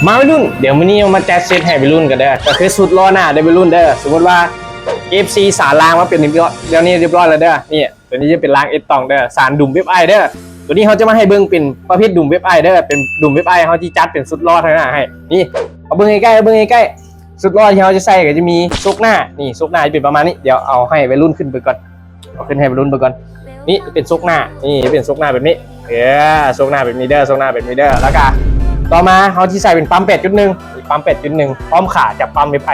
ມາໄວລຸ້ນ ດຽວມື້ນີ້ເຮົາມາຈັດເຊັດໃຫ້ໄວລຸ້ນກັນເດີ ກໍຄືຊຸດລໍ້ໜ້າເດີໄວລຸ້ນເດີ. ສົມມຸດວ່າ ເອັຟຊີ ສານລາງມາເປັນແນວນີ້ຮຽບຮ້ອຍແລ້ວເດີ. ນີ້ ຕົວນີ້ຈະເປັນລາງເອັດຕອງເດີ ສານດຸມເວັບໄອເດີ. ຕົວນີ້ເຮົາຈະມາໃຫ້ເບິ່ງເປັນປະເພດດຸມເວັບໄອເດີ ເປັນດຸມເວັບໄອ ເຮົາຊິຈັດເປັນຊຸດລໍ້ທາງໜ້າໃຫ້. ນີ້ ເອົາເບິ່ງໃກ້ໆ ເອົາເບິ່ງໃກ້ໆ ຊຸດລໍ້ທີ່ເຮົາຈະໃສ່ກໍຈະມີໂຊກໜ້າ ນີ້ໂຊກໜ້າຈະເປັນປະມານນີ້. ດຽວເອົາໃຫ້ໄວລຸ້ນຂຶ້ນເບິ່ງກ່ອນ ເອົາຂຶ້ນໃຫ້ໄວລຸ້ນເບິ່ງກ່ອນ. ນີ້ເປັນໂຊກໜ້າ ນີ້ເປັນໂຊກໜ້າແບບນີ້ ເອີ ໂຊກໜ້າແບບນີ້ເດີ ໂຊກໜ້າແບບນີ້ເດີ. ແລ້ວກະຕໍ່ມາເຮົາຊິໃສ່ເປັນປ້ຳ ແປດຈຸດໜຶ່ງ ປ້ຳ ແປດຈຸດໜຶ່ງ ພ້ອມຂາຈັບປ້ຳເວັບໄອ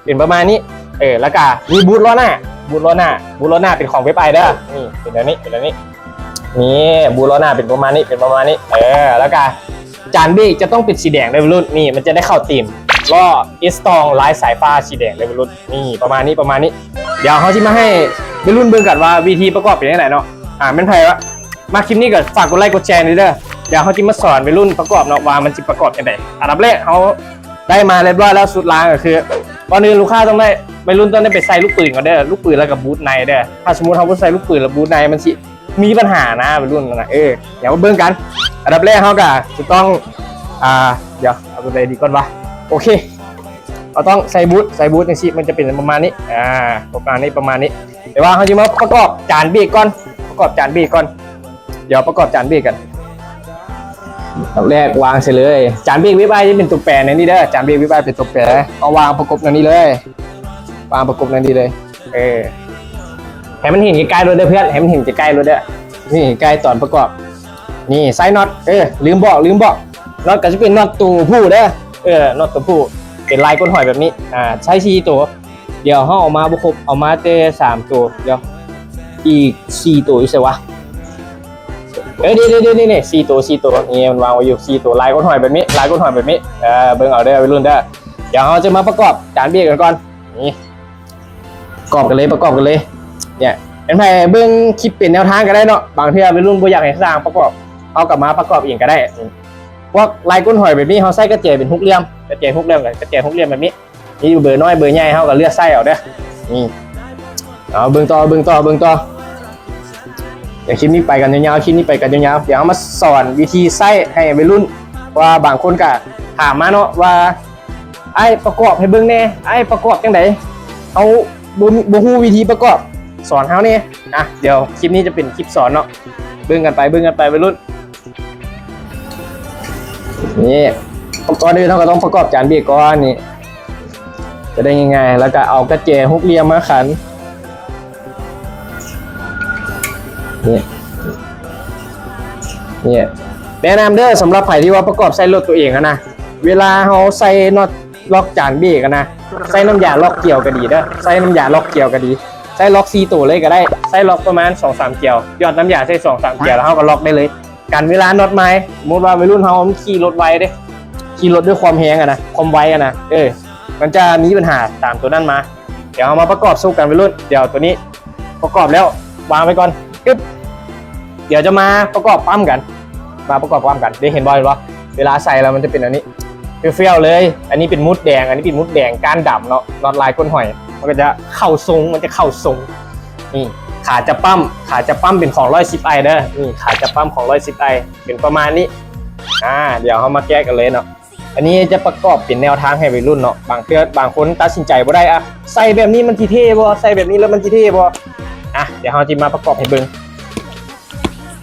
ເປັນປະມານນີ້. ເອີ ແລ້ວກະມີບູດລໍ້ໜ້າ ບູດລໍ້ໜ້າ ບູດລໍ້ໜ້າເປັນຂອງເວັບໄອເດີ. ນີ້ເປັນແບບນີ້ ເປັນແບບນີ້ ນີ້ບູດລໍ້ໜ້າເປັນປະມານນີ້ ເປັນປະມານນີ້. ເອີ ແລ້ວກະຈານເບຣກຈະຕ້ອງເປັນສີແດງເດີໄວລຸ້ນ ນີ້ມັນຈະໄດ້ເຂົ້າທີມ ລໍ້ເອັດສະຕອງລາຍສາຍຟ້າສີແດງເດີໄວລຸ້ນ. ນີ້ປະມານນີ້ ປະມານນີ້. ດຽວເຮົາຊິມາໃຫ້ໄວລຸ້ນເບິ່ງກັນວ່າວິທີປະກອບເປັນຈັ່ງໃດເນາະ. ອາ ແມ່ນໃຜວະ ມັກຄລິບນີ້ກໍຝາກກົດໄລກົດແຊແດ່ເດີ. ດຽວເຮົາຊິມາສອນໄວລຸ້ນປະກອບເນາະ ວ່າມັນຊິປະກອບຈັ່ງໃດ. ອັນດັບແລກເຮົາໄດ້ມາຮຽບຮ້ອຍແລ້ວ ຊຸດລ່າງກໍຄື ກ່ອນອື່ນລູກຄ້າຕ້ອງໄດ້ ໄວລຸ້ນຕ້ອງໄດ້ໄປໃສ່ລູກປືນກ່ອນເດີ ລູກປືນແລ້ວກໍບູດໃນເດີ. ຖ້າສົມມຸດເຮົາບໍ່ໃສ່ລູກປືນແລ້ວບູດໃນ ມັນຊິມີບັນຫານະໄວລຸ້ນນະ. ເອີ ດຽວມາເບິ່ງກັນ. ອັນດັບແລກເຮົາກໍຈະຕ້ອງ ອາ ດຽວເອົາຕົວໃດດີກ່ອນວະ. ໂອເຄ ເຮົາຕ້ອງໃສ່ບູດ ໃສ່ບູດຈັ່ງຊີ້ ມັນຈະເປັນປະມານນີ້ ອາ ປະມານນີ້ ປະມານນີ້. ແຕ່ວ່າເຮົາຊິມາປະກອບຈານເບຣກກ່ອນ ປະກອບຈານເບຣກກ່ອນ. ດຽວປະກອບຈານເບຣກກັນ ອັນດັບແລກວາງໃສ່ເລີຍ. ຈານເບຣກເວັບໄອຈະເປັນຕົວແປແນວນີ້ເດີ ຈານເບຣກເວັບໄອເປັນຕົວແປ. ເອົາວາງປະກົບແນວນີ້ເລີຍ ວາງປະກົບແນວນີ້ເລີຍ. ເອີ ໃຫ້ມັນເຫັນໃກ້ໆໂລດເດີເພື່ອນ ໃຫ້ມັນເຫັນໃກ້ໆໂລດເດີ ເຫັນໃກ້ຕອນປະກອບ. ນີ້ໃສ່ນັອດ ເອີ ລືມບອກ ລືມບອກ ນັອດກໍຈະເປັນນັອດໂຕຜູ້ເດີ. ເອີ ນັອດໂຕຜູ້ ເປັນລາຍກົ້ນຫອຍແບບນີ້ ອາ ໃຊ້ສີ່ໂຕ. ດຽວເຮົາເອົາມາບໍ່ຄົບ ເອົາມາແຕ່ສາມໂຕ. ດຽວ ອີກສີ່ໂຕຢູ່ໃສວະ? ເອີ ນີ້ໆໆ ສີ່ໂຕ ສີ່ໂຕ ນີ້ມັນວາງໄວ້ຢູ່ສີ່ໂຕ ລາຍກົ້ນຫອຍແບບນີ້ ລາຍກົ້ນຫອຍແບບນີ້. ເອີ ເບິ່ງເອົາເດີໄວລຸ້ນເດີ. ດຽວເຮົາຈະມາປະກອບຈານເບຣກກັນກ່ອນ. ນີ້ ປະກອບກັນເລີຍ ປະກອບກັນເລີຍ. ເນຍ ເຫັນໃຜເບິ່ງຄລິບເປັນແນວທາງກໍໄດ້ເນາະ ບາງເທື່ອໄວລຸ້ນບໍ່ຢາກໃຫ້ຊ່າງປະກອບ ເຮົາກໍມາປະກອບເອງກໍໄດ້. ພວກລາຍກົ້ນຫອຍແບບນີ້ ເຮົາໃຊ້ກະແຈເປັນຫົກຫຼ່ຽມ ກະແຈຫົກຫຼ່ຽມ ກະແຈຫົກຫຼ່ຽມແບບນີ້. ມີເບີນ້ອຍເບີໃຫຍ່ ເຮົາກໍເລືອກໃຊ້ເອົາເດີ. ນີ້ ເອົາ ເບິ່ງຕໍ່ ເບິ່ງຕໍ່ ເບິ່ງຕໍ່. ດຽວຄລິບນີ້ໄປກັນຍາວໆ ຄລິບນີ້ໄປກັນຍາວໆ. ດຽວເຮົາມາສອນວິທີໃຊ້ໃຫ້ໄວລຸ້ນ ເພາະວ່າບາງຄົນກໍຖາມມາເນາະວ່າ ອ້າຍປະກອບໃຫ້ເບິ່ງແດ່ ອ້າຍປະກອບຈັ່ງໃດ? ເຮົາບໍ່ມີ ບໍ່ຮູ້ວິທີປະກອບ ສອນເຮົາແດ່. ອ່ະ ດຽວຄລິບນີ້ຈະເປັນຄລິບສອນເນາະ ເບິ່ງກັນໄປ ເບິ່ງກັນໄປໄວລຸ້ນ. ນີ້ ກ່ອນອື່ນເຮົາກໍຕ້ອງປະກອບຈານເບຣກກ່ອນ ນີ້ ຈະໄດ້ງ່າຍໆ ແລ້ວກໍເອົາກະແຈຫົກຫຼ່ຽມມາຂັນ. ນີ້ ນີ້ ແນະນຳເດີ ສຳລັບໃຜທີ່ວ່າປະກອບໃສ່ລົດຕົວເອງຫັ້ນນະ ເວລາເຮົາໃສ່ນັອດລັອກຈານເບຣກຫັ້ນນະ ໃສ່ນ້ຳຢາລັອກກຽວກໍດີເດີ ໃສ່ນ້ຳຢາລັອກກຽວກໍດີ ໃສ່ລັອກສີ່ໂຕເລີຍກໍໄດ້ ໃສ່ລັອກປະມານສອງສາມກຽວ ຢອດນ້ຳຢາໃສ່ສອງສາມກຽວ ແລ້ວເຮົາກໍລັອກໄດ້ເລີຍ ກັນເວລານັອດໄມ້. ສົມມຸດວ່າໄວລຸ້ນເຮົາຂີ່ລົດໄວເດ້ ຂີ່ລົດດ້ວຍຄວາມແຮງຫັ້ນນະ ຄວາມໄວຫັ້ນນະ ເອີ ມັນຈະມີບັນຫາຕາມຕົວນັ້ນມາ. ດຽວເຮົາມາປະກອບຊຸກກັນໄວລຸ້ນ ດຽວຕົວນີ້ປະກອບແລ້ວວາງໄວ້ກ່ອນ ກຶບ ດຽວຈະມາປະກອບປ້ຳກັນ ມາປະກອບປ້ຳກັນ. ເດ້ ເຫັນບໍ່ ເຫັນບໍ່ ເວລາໃສ່ແລ້ວມັນຈະເປັນແນວນີ້ ເຟ້ຽວໆເລີຍ. ອັນນີ້ເປັນມຸດແດງ ອັນນີ້ເປັນມຸດແດງກ້ານດຳເນາະ ນັອດລາຍກົ້ນຫອຍ ມັນກໍຈະເຂົ້າຊົງ ມັນຈະເຂົ້າຊົງ. ນີ້ ຂາຈັບປ້ຳ ຂາຈັບປ້ຳເປັນຂອງຮ້ອຍສິບໄອເດີ ນີ້ ຂາຈັບປ້ຳຂອງຮ້ອຍສິບໄອ ເປັນປະມານນີ້. ອາ ດຽວເຮົາມາແກະກັນເລີຍເນາະ. ອັນນີ້ຈະປະກອບເປັນແນວທາງໃຫ້ໄວລຸ້ນເນາະ ບາງເທື່ອບາງຄົນຕັດສິນໃຈບໍ່ໄດ້ ອະ ໃສ່ແບບນີ້ມັນຊິເທ່ບໍ່ ໃສ່ແບບນີ້ແລ້ວມັນຊິເທ່ບໍ່? ອະ ດຽວເຮົາຊິມາປະກອບໃຫ້ເບິ່ງ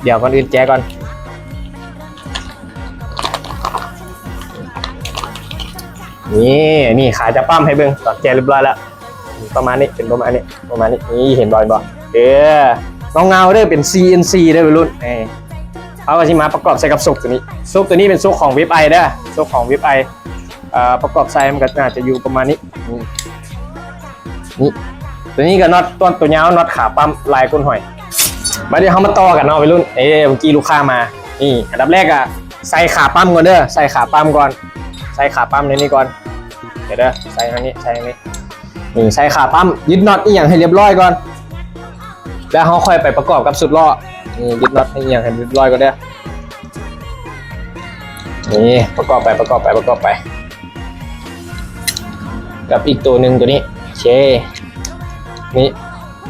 ດຽວກ່ອນອື່ນແກະກ່ອນ. ນີ້ ນີ້ຂາຈັບປ້ຳໃຫ້ເບິ່ງ ຕອນແກະຮຽບຮ້ອຍແລ້ວ ປະມານນີ້ ເປັນປະມານນີ້ ປະມານນີ້ ນີ້ເຫັນບໍ່ ເຫັນບໍ່? ເອີ ເງົາໆເດີ ເປັນ ຊີເອັນຊີ ເດີໄວລຸ້ນ. ເອີ ເຮົາກໍຊິມາປະກອບໃສ່ກັບໂຊກຕົວນີ້ ໂຊກຕົວນີ້ເປັນໂຊກຂອງເວັບໄອເດີ ໂຊກຂອງເວັບໄອ. ເອີ ປະກອບໃສ່ມັນກໍໜ້າຈະຢູ່ປະມານນີ້ ນີ້ ນີ້ ຕົວນີ້ກໍນັອດຕົວຍາວ ນັອດຂາປ້ຳລາຍກົ້ນຫອຍ. ມາ ດຽວເຮົາມາຕໍ່ກັນເນາະໄວລຸ້ນ. ເອີ ເມື່ອກີ້ລູກຄ້າມາ ນີ້ ອັນດັບແລກກໍໃສ່ຂາປ້ຳກ່ອນເດີ ໃສ່ຂາປ້ຳກ່ອນ ໃສ່ຂາປ້ຳໃນນີ້ກ່ອນ ດຽວເດີ ໃສ່ທາງນີ້ ໃສ່ທາງນີ້. ນີ້ ໃສ່ຂາປ້ຳ ຍຶດນັອດອີ່ຫຍັງໃຫ້ຮຽບຮ້ອຍກ່ອນ ແລ້ວເຮົາຄ່ອຍໄປປະກອບກັບຊຸດລໍ້. ນີ້ ຍຶດນັອດໃຫ້ອີ່ຫຍັງໃຫ້ຮຽບຮ້ອຍກ່ອນເດີ. ນີ້ ປະກອບໄປ ປະກອບໄປ ປະກອບໄປ ກັບອີກໂຕໜຶ່ງ ໂຕນີ້. ໂອເຄ ນີ້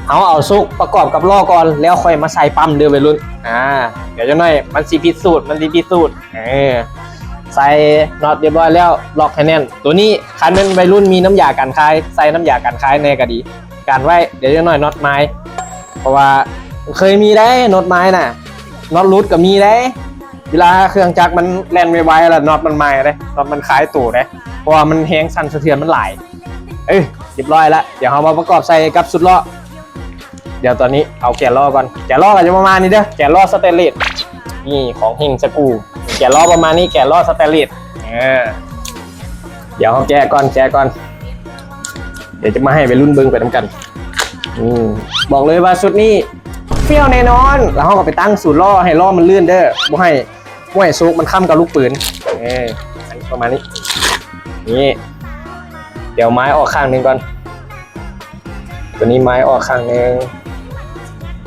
ເຮົາເອົາຊຸກປະກອບກັບລໍ້ກ່ອນ ແລ້ວຄ່ອຍມາໃສ່ປ້ຳເດີໄວລຸ້ນ. ອາ ດຽວຈັກໜ້ອຍມັນຊິຜິດສູດ ມັນຊິຜິດສູດ. ເອີ ໃສ່ນັອດຮຽບຮ້ອຍແລ້ວ ລັອກໃຫ້ແໜ້ນ. ໂຕນີ້ຄັນແມ່ນໄວລຸ້ນມີນ້ຳຢາກັນຄາຍ ໃສ່ນ້ຳຢາກັນຄາຍແດ່ກໍດີ ກັນໄວ້ ດຽວຈັກໜ້ອຍນັອດມາຍ ເພາະວ່າເຄີຍມີໄດ໋ ນັອດມາຍນະ ນັອດຫຼຸດກໍມີໄດ໋. ເວລາເຄື່ອງຈັກມັນແລ່ນໄວໆ ແລ້ວນັອດມັນມາຍເດ້ ນັອດມັນຄາຍໂຕເດ້ ເພາະວ່າມັນແຮງສັ່ນສະເທືອນມັນຫຼາຍ. ເອີ ຮຽບຮ້ອຍລະ ດຽວເຮົາມາປະກອບໃສ່ກັບຊຸດລໍ້. ດຽວຕອນນີ້ເອົາແກນລໍ້ກ່ອນ ແກນລໍ້ກໍຈະປະມານນີ້ເດີ ແກນລໍ້ສະແຕນເລດ ນີ້ຂອງເຮັງສະກູ ແກນລໍ້ປະມານນີ້ ແກນລໍ້ສະແຕນເລດ. ເອີ ດຽວເຮົາແກະກ່ອນ ແກະກ່ອນ ດຽວຈະມາໃຫ້ໄວລຸ້ນເບິ່ງໄປນຳກັນ. ອືມ ບອກເລີຍວ່າຊຸດນີ້ຟຽວແນ່ນອນ ແລ້ວເຮົາກໍໄປຕັ້ງສູນລໍ້ ໃຫ້ລໍ້ມັນລື່ນເດີ ບໍ່ໃຫ້ ຫ້ວຍ ໂຊກມັນຄ້ຳກັບລູກປືນ. ເອີ ປະມານນີ້ ນີ້ ດຽວໄມ້ອອກຂ້າງໜຶ່ງກ່ອນ ຕົວນີ້ໄມ້ອອກຂ້າງໜຶ່ງ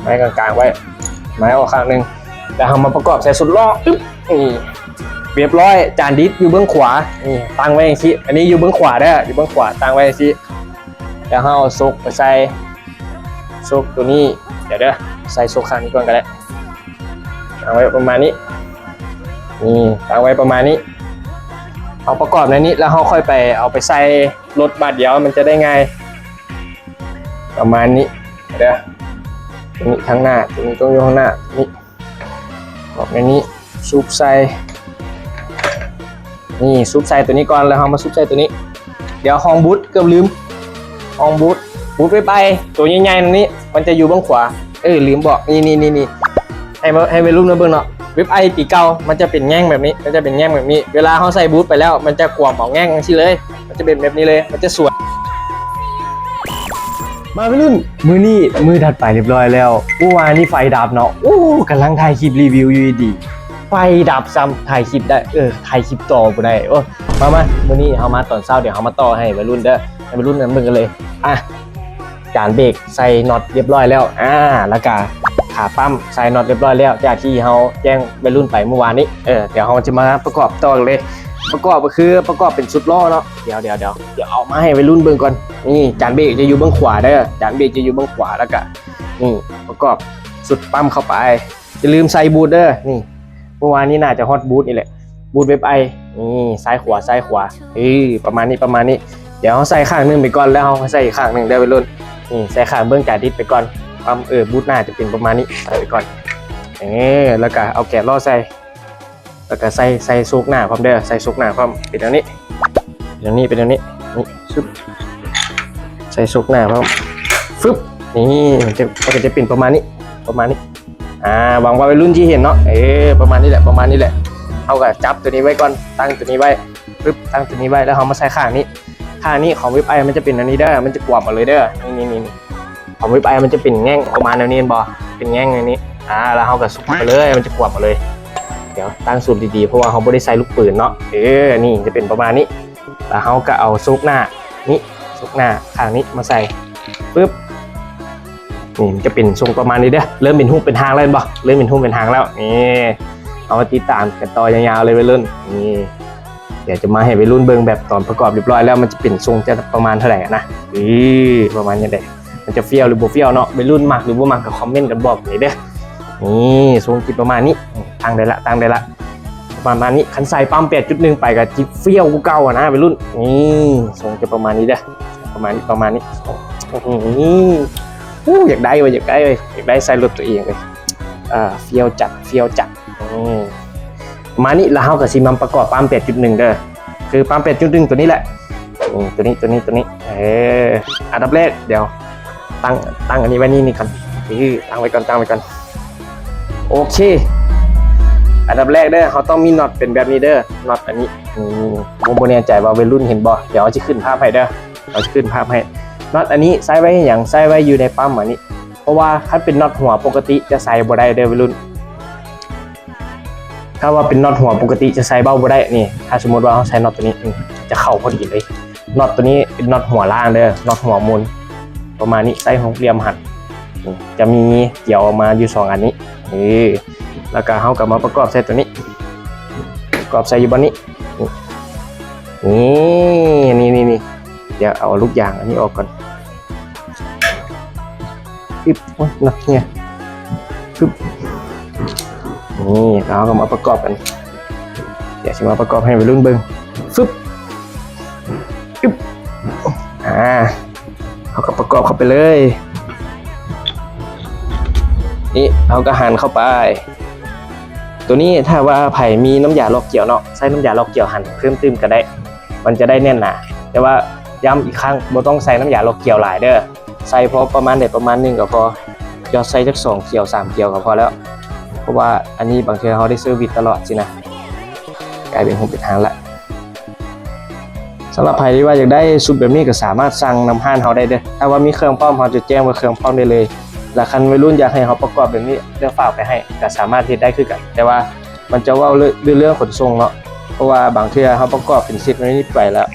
ໄມ້ກາງໆໄວ້ ໄມ້ອອກຂ້າງໜຶ່ງ ແລ້ວເຮົາມາປະກອບໃສ່ຊຸດລໍ້. ອຶບ ນີ້ ຮຽບຮ້ອຍ ຈານດິດຢູ່ເບື້ອງຂວາ ນີ້ ຕັ້ງໄວ້ຈັ່ງຊີ້ ອັນນີ້ຢູ່ເບື້ອງຂວາເດີ ຢູ່ເບື້ອງຂວາ ຕັ້ງໄວ້ຈັ່ງຊີ້ ແລ້ວເຮົາເອົາໂຊກໄປໃສ່ ໂຊກຕົວນີ້ ດຽວເດີ ໃສ່ໂຊກຂ້າງນີ້ກ່ອນກໍໄດ້ ຕັ້ງໄວ້ປະມານນີ້ ນີ້ ຕັ້ງໄວ້ປະມານນີ້ ເຮົາປະກອບໃນນີ້ ແລ້ວເຮົາຄ່ອຍໄປເອົາໄປໃສ່ລົດບາດດຽວ ມັນຈະໄດ້ງ່າຍ ປະມານນີ້ເດີ ຕົວນີ້ທາງໜ້າ ຕົວນີ້ຕ້ອງຢູ່ທາງໜ້າ ນີ້ ອອກໃນນີ້ ຊຸບໃສ່ ນີ້ ຊຸບໃສ່ຕົວນີ້ກ່ອນ ແລ້ວເຮົາມາຊຸບໃສ່ຕົວນີ້. ດຽວຮອງບູດ ເກືອບລືມ ຮອງບູດ ບູດເວັບໄອ ຕົວໃຫຍ່ໆນັ້ນນີ້ ມັນຈະຢູ່ເບື້ອງຂວາ ເອີ ລືມບອກ ນີ້ໆໆ ໃຫ້ມາ ໃຫ້ໄວລຸ້ນມາເບິ່ງເນາະ ເວັບໄອປີເກົ່າ ມັນຈະເປັນແງ່ງແບບນີ້ ມັນຈະເປັນແງ່ງແບບນີ້ ເວລາເຮົາໃສ່ບູດໄປແລ້ວ ມັນຈະກວມເອົາແງ່ງຈັ່ງຊີ້ເລີຍ ມັນຈະເປັນແບບນີ້ເລີຍ ມັນຈະສວນ. ມາໄວລຸ້ນ ມື້ນີ້ມື້ຖັດໄປຮຽບຮ້ອຍແລ້ວ ມື້ວານນີ້ໄຟດັບເນາະ ໂອ້ ກຳລັງຖ່າຍຄລິບຣີວິວຢູ່ດີໆ ໄຟດັບຊ້ຳ ຖ່າຍຄລິບໄດ້ ເອີ ຖ່າຍຄລິບຕໍ່ບໍ່ໄດ້ ໂອ້ ມາໆ ມື້ນີ້ເຮົາມາຕອນເຊົ້າ ດຽວເຮົາມາຕໍ່ໃຫ້ໄວລຸ້ນເດີ ໃຫ້ໄວລຸ້ນນຳເບິ່ງກັນເລີຍ. ອ່ະ ຈານເບກໃສ່ນັອດຮຽບຮ້ອຍແລ້ວ ອ່າ ແລ້ວກະຂາປ້ຳໃສ່ນັອດຮຽບຮ້ອຍແລ້ວ ຈາກທີ່ເຮົາແຈ້ງໄວລຸ້ນໄປມື້ວານນີ້ ເອີ ດຽວເຮົາຈະມາປະກອບຕໍ່ກັນເລີຍ ປະກອບກໍຄືປະກອບເປັນຊຸດລໍ້ເນາະ. ດຽວໆໆ ດຽວເອົາມາໃຫ້ໄວລຸ້ນເບິ່ງກ່ອນ. ນີ້ ຈານເບກຈະຢູ່ເບື້ອງຂວາເດີ ຈານເບກຈະຢູ່ເບື້ອງຂວາ ແລ້ວກະ ນີ້ ປະກອບຊຸດປ້ຳເຂົ້າໄປ. ຢ່າລືມໃສ່ບູດເດີ ນີ້ ເມື່ອວານນີ້ໜ້າຈະຮອດບູດນີ້ແຫຼະ ບູດເວັບໄອ ນີ້ ຊ້າຍຂວາ ຊ້າຍຂວາ ເອີ ປະມານນີ້ ປະມານນີ້. ດຽວເຮົາໃສ່ຂ້າງໜຶ່ງໄປກ່ອນ ແລ້ວເຮົາໃສ່ອີກຂ້າງໜຶ່ງເດີໄວລຸ້ນ. ນີ້ ໃສ່ຂ້າງເບື້ອງຈານດິດໄປກ່ອນ ປ້ຳ ເອີ ບູດໜ້າຈະເປັນປະມານນີ້ ໃສ່ໄປກ່ອນ ເອີ ແລ້ວກະເອົາແກນລໍ້ໃສ່ ແລ້ວກະໃສ່ ໃສ່ໂຊກໜ້າພ້ອມເດີ ໃສ່ໂຊກໜ້າພ້ອມ ເປັນແນວນີ້ ເປັນແນວນີ້ ເປັນແນວນີ້ ນີ້ ຊຶບ ໃສ່ໂຊກໜ້າພ້ອມ ຟຶບ ນີ້ ມັນຈະ ມັນກະຈະເປັນປະມານນີ້ ປະມານນີ້. ອ່າ ຫວັງວ່າໄວລຸ້ນຊິເຫັນເນາະ ເອີ ປະມານນີ້ແຫຼະ ປະມານນີ້ແຫຼະ. ເຮົາກະຈັບຕົວນີ້ໄວ້ກ່ອນ ຕັ້ງຕົວນີ້ໄວ້ ປຶບ ຕັ້ງຕົວນີ້ໄວ້ ແລ້ວເຮົາມາໃສ່ຂ້າງນີ້ ຂ້າງນີ້ຂອງເວັບໄອມັນຈະເປັນແນວນີ້ເດີ ມັນຈະກວມເອົາເລີຍເດີ ນີ້ໆໆ ຂອງເວັບໄອມັນຈະເປັນແງ່ງອອກມາແນວນີ້ ເຫັນບໍ່ ເປັນແງ່ງແນວນີ້ ອ່າ ແລ້ວເຮົາກະຊຸກໄປເລີຍ ມັນຈະກວມເອົາເລີຍ. ດຽວຕັ້ງສູນດີໆ ເພາະວ່າເຮົາບໍ່ໄດ້ໃສ່ລູກປືນເນາະ ເອີ ນີ້ຈະເປັນປະມານນີ້ ແລ້ວເຮົາກະເອົາໂຊກໜ້ານີ້ ໂຊກໜ້າຂ້າງນີ້ມາໃສ່ ປຶບ ນີ້ມັນຈະເປັນຊົງປະມານນີ້ເດີ ເລີ່ມເປັນຮູບເປັນຮ່າງແລ້ວ ເຫັນບໍ່ ເລີ່ມເປັນຮູບເປັນຮ່າງແລ້ວ ນີ້ ເຮົາມາຕິດຕາມກັນຕໍ່ຍາວໆເລີຍໄວລຸ້ນ ນີ້ ດຽວຈະມາໃຫ້ໄວລຸ້ນເບິ່ງແບບຕອນປະກອບຮຽບຮ້ອຍແລ້ວ ມັນຈະເປັນຊົງຈະປະມານເທົ່າໃດນະ ເອີ ປະມານຈັ່ງໃດ ມັນຈະຟຽວຫຼືບໍ່ຟຽວເນາະ ໄວລຸ້ນມັກຫຼືບໍ່ມັກກໍຄອມເມັນກັນບອກນີ້ເດີ ນີ້ຊົງຈະປະມານນີ້ ຕັ້ງໄດ້ລະ ຕັ້ງໄດ້ລະ ປະມານນີ້ ຄັນໃສ່ປ້ຳແປດຈຸດໜຶ່ງໄປກໍຈະຟຽວກວ່າເກົ່າຫັ້ນນະໄວລຸ້ນ ນີ້ຊົງຈະປະມານນີ້ເດີ ປະມານນີ້ ປະມານນີ້ ໂອ້ໂຫ ຢາກໄດ້ເວີ້ຍ ຢາກໄດ້ເວີ້ຍ ຢາກໄດ້ໃສ່ລົດຕົວເອງເລີຍ ອ່າ ຟຽວຈັດ ຟຽວຈັດ ອືມ ປະມານນີ້ ແລ້ວເຮົາກໍຊິມາປະກອບປ້ຳແປດຈຸດໜຶ່ງເດີ ຄືປ້ຳແປດຈຸດໜຶ່ງຕົວນີ້ແຫຼະ ອືມ ຕົວນີ້ ຕົວນີ້ ຕົວນີ້ ເອີ ອັນດັບແລກ ດຽວຕັ້ງ ຕັ້ງອັນນີ້ໄວ້ນີ້ ນີ້ກ່ອນ ເອີ ຕັ້ງໄວ້ກ່ອນ ຕັ້ງໄວ້ກ່ອນ ໂອເຄ ອັນດັບແລກເດີ ເຮົາຕ້ອງມີນັອດເປັນແບບນີ້ເດີ ນັອດອັນນີ້ ອືມ ບໍ່ ບໍ່ແນ່ໃຈວ່າໄວລຸ້ນເຫັນບໍ່ ດຽວເຮົາຊິຂຶ້ນພາບໃຫ້ເດີ ເຮົາຊິຂຶ້ນພາບໃຫ້ ນັອດອັນນີ້ໃສ່ໄວ້ເຮັດຫຍັງ ໃສ່ໄວ້ຢູ່ໃນປ້ຳອັນນີ້ ເພາະວ່າຄັນເປັນນັອດຫົວປົກກະຕິຈະໃສ່ບໍ່ໄດ້ເດີໄວລຸ້ນ ຖ້າວ່າເປັນນັອດຫົວປົກກະຕິຈະໃສ່ເບົາບໍ່ໄດ້ ນີ້ ຖ້າສົມມຸດວ່າເຮົາໃສ່ນັອດຕົວນີ້ ນີ້ ຈະເຂົ້າພໍດີເລີຍ ນັອດຕົວນີ້ເປັນນັອດຫົວລ່າງເດີ ນັອດຫົວໝູນ ປະມານນີ້ ໃສ່ຫົກຫຼ່ຽມຫັ້ນ ນີ້ ຈະມີກຽວອອກມາຢູ່ສອງອັນນີ້ ເອີ ແລ້ວກະເຮົາກະມາປະກອບໃສ່ຕົວນີ້ ປະກອບໃສ່ຢູ່ບ່ອນນີ້ ນີ້ ນີ້ ນີ້ ດຽວເອົາລູກຢາງອັນນີ້ອອກກ່ອນ ອຶບ ໂອ້ຍ ໜັກແຮງ ອຶບ ນີ້ ເຮົາກະມາປະກອບກັນ ດຽວຊິມາປະກອບໃຫ້ໄວລຸ້ນເບິ່ງ. ຟຶບ ອຶບ ອາ ເຮົາກໍປະກອບເຂົ້າໄປເລີຍ. ນີ້ເຮົາກໍຫັນເຂົ້າໄປ. ໂຕນີ້ຖ້າວ່າໃຜມີນ້ຳຢາຫຼອກກຽວເນາະ ໃຊ້ນ້ຳຢາຫຼອກກຽວຫັນເພີ່ມຕື່ມກໍໄດ້ ມັນຈະໄດ້ແໜ້ນໜາ. ແຕ່ວ່າຢ້ຳອີກຄັ້ງ ບໍ່ຕ້ອງໃສ່ນ້ຳຢາຫຼອກກຽວຫຼາຍເດີ້. ໃສ່ພໍປະມານໃດປະມານໜຶ່ງກໍພໍ, ຢອດໃສ່ຈັກສອງກຽວສາມກຽວກໍພໍແລ້ວ ເພາະວ່າອັນນີ້ບາງເທື່ອເຮົາໄດ້ເຊີວິດຕະຫຼອດຊີ້ນະ ກາຍເປັນໂຮງເປັນຮ້ານລະ. ສຳລັບໃຜທີ່ວ່າຢາກໄດ້ຊຸດແບບນີ້ກໍສາມາດສັ່ງນຳຮ້ານເຮົາໄດ້ເດີ້. ຖ້າວ່າມີເຄື່ອງພ້ອມ ເຮົາຈະແຈ້ງວ່າເຄື່ອງພ້ອມໄດ້ເລີຍ. ແລະ ຄັນໄວລຸ້ນຢາກໃຫ້ເຮົາປະກອບແບບນີ້ ເລື່ອງຝາກໄປໃຫ້ ກໍສາມາດເຮັດໄດ້ຄືກັນ. ແຕ່ວ່າ ມັນຈະເວົ້າເລື່ອງ ເລື່ອງ ເລື່ອງຂົນສົ່ງເນາະ ເພາະວ່າບາງເທື່ອເຮົາປະກອບເປັນເຊັດແບບນີ້ໄປແລ້ວ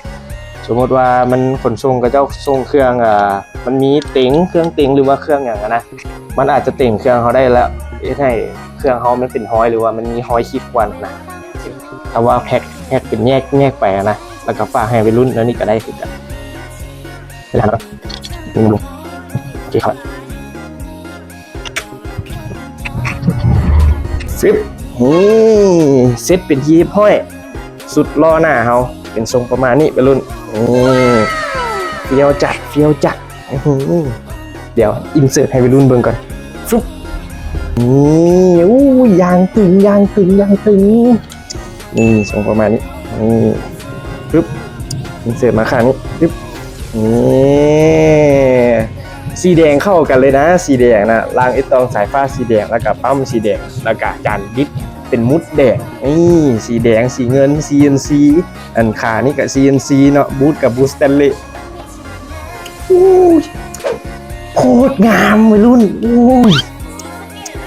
ສົມມຸດວ່າມັນຂົນສົ່ງ ເຂົາເຈົ້າສົ່ງເຄື່ອງ ອ່າ ມັນມີເຕັງ ເຄື່ອງເຕັງ ຫຼືວ່າເຄື່ອງຫຍັງຫັ້ນນະ ມັນອາດຈະເຕັງເຄື່ອງເຮົາໄດ້ແລ້ວ ເຮັດໃຫ້ເຄື່ອງເຮົາມັນເປັນຮອຍ ຫຼືວ່າມັນມີຮອຍຂີດຂວ້ານຫັ້ນນະ. ຖ້າວ່າແພັກ ແພັກເປັນແຍກ ແຍກໄປຫັ້ນນະ ແລ້ວກໍຝາກໃຫ້ໄວລຸ້ນແນວນີ້ກໍໄດ້ຄືກັນ. ຟຶບ ນີ້ ເຊັດເປັນທີ່ຮຽບຮ້ອຍ ຊຸດລໍ້ໜ້າເຮົາເປັນຊົງປະມານນີ້ໄວລຸ້ນ. ນີ້ ຟຽວຈັດ ຟຽວຈັດ. ອື້ຫື ດຽວອິນເສີດໃຫ້ໄວລຸ້ນເບິ່ງກ່ອນ. ຟຶບ ນີ້ ໂອ້ ຢ່າງຕຶງ ຢ່າງຕຶງ ຢ່າງຕຶງ. ນີ້ ຊົງປະມານນີ້ ນີ້ ປຶບ ອິນເສີດມາຂ້າງນີ້ ປຶບ ນີ້ ສີແດງເຂົ້າກັນເລີຍນະ ສີແດງນະ ລາງເອຕອງສາຍຟ້າສີແດງ ແລ້ວກະປ້ຳສີແດງ ແລ້ວກະຈານບິດເປັນມຸດແດງ. ນີ້ ສີແດງ ສີເງິນ ຊີເອັນຊີ ອັນຂານີ້ກະຊີເອັນຊີເນາະ ບູດກະບູດສະແຕນເລສ. ໂອ້ຍ ໂຄດງາມໄວລຸ້ນ ໂອ້ຍ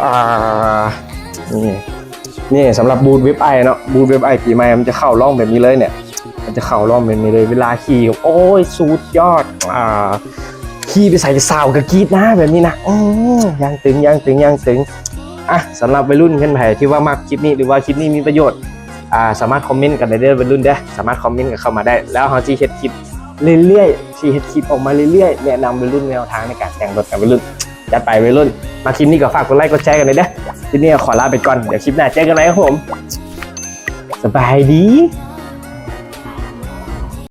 ອ່າ ນີ້ ນີ້ສຳລັບບູດເວັບໄອເນາະ ບູດເວັບໄອປີໃໝ່ ມັນຈະເຂົ້າຮ່ອງແບບນີ້ເລີຍເນຍ ມັນຈະເຂົ້າຮ່ອງແບບນີ້ເລີຍ ເວລາຂີ່ ໂອ້ຍ ສຸດຍອດ ອ່າ ຂີ່ໄປໃສສາວກໍກຣີດນະແບບນີ້ນະ. ອື ຢ່າງຕຶງ ຢ່າງຕຶງ ຢ່າງຕຶງ. ອ່ະ ສຳລັບໄວລຸ້ນເພື່ອນໃຜທີ່ວ່າມັກຄລິບນີ້ ຫຼືວ່າຄລິບນີ້ມີປະໂຫຍດ ອ່າ ສາມາດຄອມເມັນກັນໄດ້ເດີ້ໄວລຸ້ນເດີ້ ສາມາດຄອມເມັນກັນເຂົ້າມາໄດ້ ແລ້ວເຮົາຊິເຮັດຄລິບເລື້ອຍໆ ຊິເຮັດຄລິບອອກມາເລື້ອຍໆ ແນະນຳໄວລຸ້ນແນວທາງໃນການແຕ່ງລົດກັນໄວລຸ້ນ. ຈັດໄປໄວລຸ້ນ ມັກຄລິບນີ້ກໍຝາກກົດໄລກົດແຊກັນແດ່ເດີ້. ຄລິບນີ້ກໍຂໍລາໄປກ່ອນ ດຽວຄລິບໜ້າເຈີກັນໃໝ່ຄັບຜົມ ສະບາຍດີ.